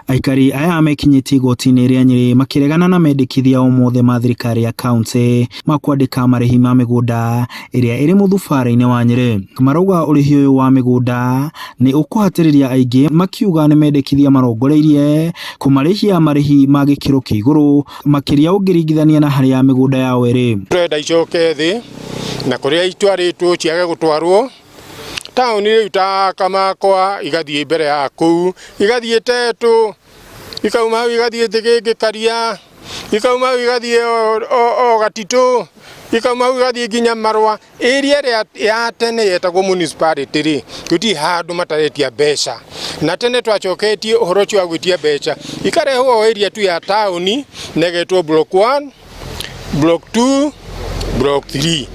Aikari aya mekinyĩtie igoti-inĩ rĩa Nyĩrĩ makĩregana na mendekithia o mothe ma thirikari ya kauntĩ ma kwandĩka marĩhi ma mĩgũnda ĩrĩa ĩrĩ mũthubarĩ-inĩ wa Nyĩrĩ. Marauga ũrĩhi ũyũ wa mĩgũnda nĩ ũkũhatĩrĩria aingĩ makiuga nĩ mendekithia marongoreirie kũmarĩhia marĩhi ma gĩkĩro kĩa igũrũ makĩria ũngĩringithania na harĩa mĩgũnda yao ĩrĩ. Tũrenda icoke thĩ na kũrĩa itwarĩtwo ciage gũtwarwo taũni rĩu ta Kamakwa igathiĩ mbere ya kũu, igathiĩ Tetũ, ikauma hau igathiĩ Thĩgĩngĩ Karia, ikauma hau igathiĩ o Gatitũ, ikauma hau igathiĩ nginya Marũa. Area ĩrĩa ya tene yetagwo municipality rĩ, gũtirĩ handũ mataretia mbeca. Na tene twacoketie ũhoro ũcio wa gwĩtia mbeca ikarehwo o area tu ya taũni na ĩgetwo block 1, block 2, block 3.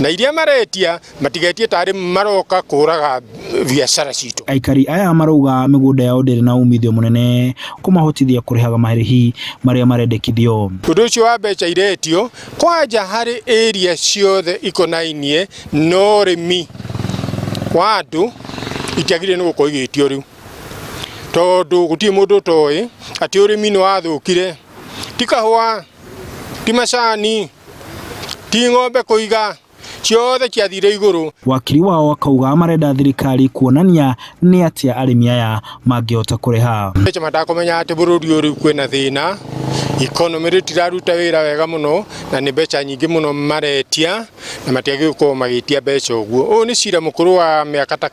Na iria maretia matigetie tarĩ maroka kũraga biacara citũ. Aikari aya marauga mĩgũnda yao ndĩrĩ na umithio mũnene kũmahotithia kũrĩhaga marĩhi marĩa marendekithio. Ũndũ ũcio wa mbeca iretio kwanja harĩ area ciothe ikonainie na ũrĩmi wa andũ itiagĩrĩire nĩ gũkorwo igĩtio rĩu, tondũ gũtirĩ mũndũ ũtoĩ atĩ ũrĩmi nĩ wathũkire, ti kahũa, ti macani, ti ng'ombe kũiga, ciothe ciathire igũrũ. Wakiri wao akauga marenda thirikari kuonania nĩ atĩa arĩmi aya mangĩhota kũrĩha. Mbeca matakũmenya atĩ bũrũri ũyũ rĩu kwĩna thĩna, economy rĩtiraruta wĩra wega mũno na nĩ mbeca nyingĩ mũno maretia na matiagĩrĩirwo gũkorwo magĩtia mbeca ũguo. Ũyũ nĩ cira mũkũrũ wa mĩaka ta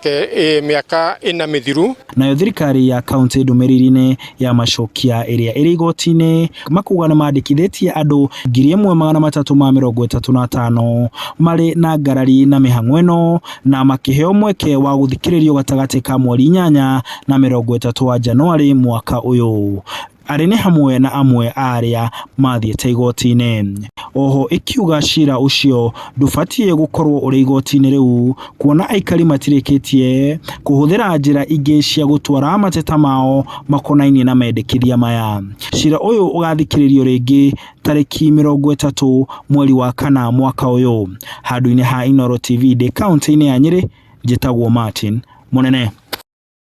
mĩaka ĩna mĩthiru. Nayo thirikari ya kauntĩ ndũmĩrĩri-inĩ ya macokia ĩrĩa ĩrĩ igoti-inĩ makuga nĩ mandĩkithĩtie andũ 1335 marĩ na ngarari na mĩhang'o ĩno na makĩheo mweke wa gũthikĩrĩrio gatagatĩ ka mweri 8 na 30 wa Januarĩ mwaka ũyũ. Arĩ nĩ hamwe na amwe a arĩa mathiĩte igoti-inĩ. Oho ĩkiuga cira ũcio ndũbatiĩ gũkorwo ũrĩ igoti-inĩ rĩu kuona aikari matirĩkĩtie kũhũthĩra njĩra ingĩ cia gũtwara mateta mao makonainie na mendekithia maya. Cira ũyũ ũgathikĩrĩrio rĩngĩ tarĩki 30 mweri wa kana mwaka ũyũ. Handũ-inĩ ha Inooro TV ndĩ kauntĩ-inĩ ya Nyĩrĩ, njĩtagwo Martin Mũnene.